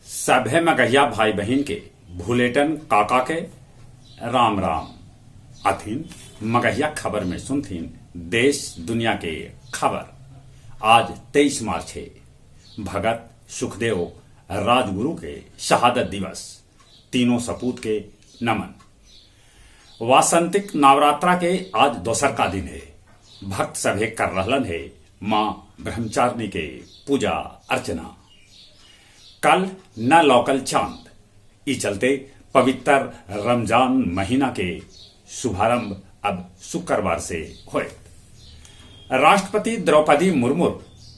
सभे मगहिया भाई बहिन के भुलेटन काका के राम राम। अथिन मगहिया खबर में सुनथिन देश दुनिया के खबर। आज 23 मार्च है, भगत सुखदेव राजगुरु के शहादत दिवस। तीनों सपूत के नमन। वासंतिक नवरात्रा के आज दोसर का दिन है। भक्त सभे कर रहलन है माँ ब्रह्मचारिणी के पूजा अर्चना। कल न लौकल चांद, ई चलते पवित्र रमजान महीना के शुभारंभ अब शुक्रवार से होए। राष्ट्रपति द्रौपदी मुर्मू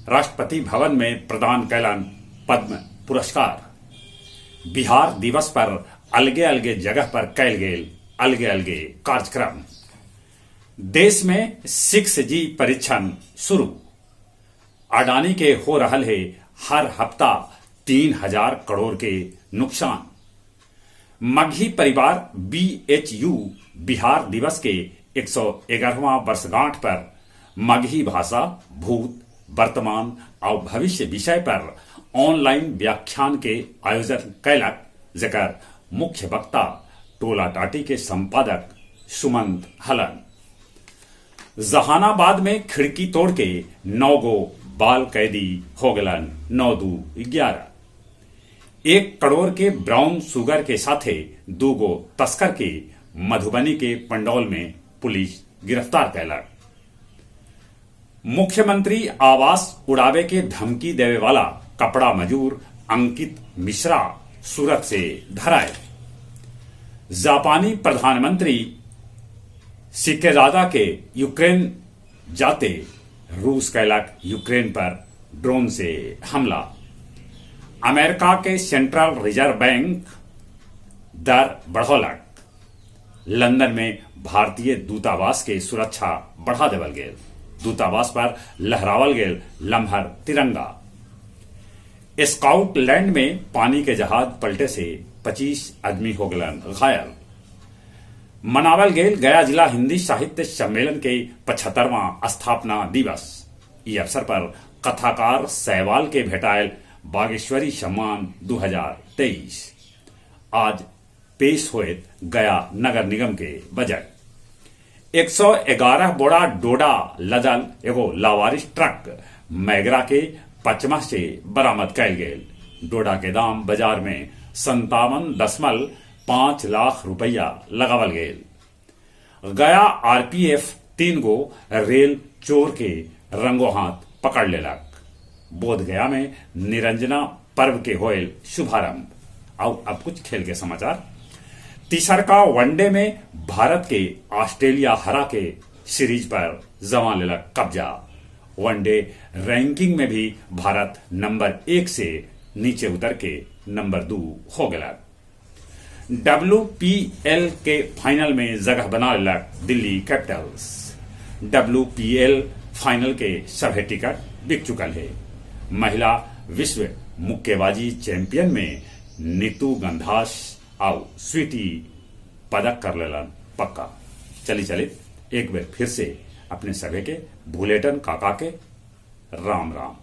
राष्ट्रपति भवन में प्रदान कैलन पद्म पुरस्कार। बिहार दिवस पर अलगे अलगे जगह पर कैल गेल अलगे अलगे कार्यक्रम। देश में 6G परीक्षण शुरू। अडानी के हो रहल है हर हफ्ता 3,000 करोड़ के नुकसान। मगही परिवार BHU Bihar दिवस के 111वां वर्षगांठ पर मगही भाषा भूत वर्तमान और भविष्य विषय पर ऑनलाइन व्याख्यान के आयोजन कैलक, जेकर मुख्य वक्ता टोला टाटी के संपादक सुमंत हलन। जहानाबाद में खिड़की तोड़ के 9 गो बाल कैदी हो गलन 9 2 11। 1 करोड़ के ब्राउन शुगर के साथे 2 गो तस्कर के मधुबनी के पंडौल में पुलिस गिरफ्तार कैलक। मुख्यमंत्री आवास उड़ावे के धमकी देवे वाला कपड़ा मजूर अंकित मिश्रा सूरत से धराए। जापानी प्रधानमंत्री सिकेरादा के यूक्रेन जाते रूस कैलक यूक्रेन पर ड्रोन से हमला। अमेरिका के सेंट्रल रिजर्व बैंक दर बढ़ौलक। लंदन में भारतीय दूतावास के सुरक्षा बढ़ा देवल गेल। दूतावास पर लहरावल गेल लम्हर तिरंगा। स्कॉटलैंड में पानी के जहाज पलटे से 25 आदमी हो गलन घायल। मनावल गेल गया जिला हिंदी साहित्य सम्मेलन के 75वां स्थापना दिवस। ई अवसर पर कथाकार सैवाल के भेटायल बागेश्वरी सम्मान 2023। आज पेश होएत गया नगर निगम के बजट। 111 बोरा डोडा लदल एगो लावारिस ट्रक मैगरा के पचमा से बरामद कैल गेल। डोडा के दाम बाजार में 57.5 लाख रुपया लगावल गेल। गया आरपीएफ 3 गो रेल चोर के रंगो हाथ पकड़ लेलक। बोध गया में निरंजना पर्व के होयल शुभारंभ। और अब कुछ खेल के समाचार। तीसर का वनडे में भारत के ऑस्ट्रेलिया हरा के सीरीज पर जमा लेलक कब्जा। वनडे रैंकिंग में भी भारत नंबर 1 से नीचे उतर के नंबर 2 हो गया। WPL के फाइनल में जगह बना लेलक दिल्ली कैपिटल्स। WPL final के सभी टिकट बिक चुकल है। महिला विश्व मुक्केबाजी चैंपियन में नीतू गंधास और स्वीटी पदक कर लेलन पक्का। चली चली एक बार फिर से अपने सभी के भुलेटन काका के राम राम।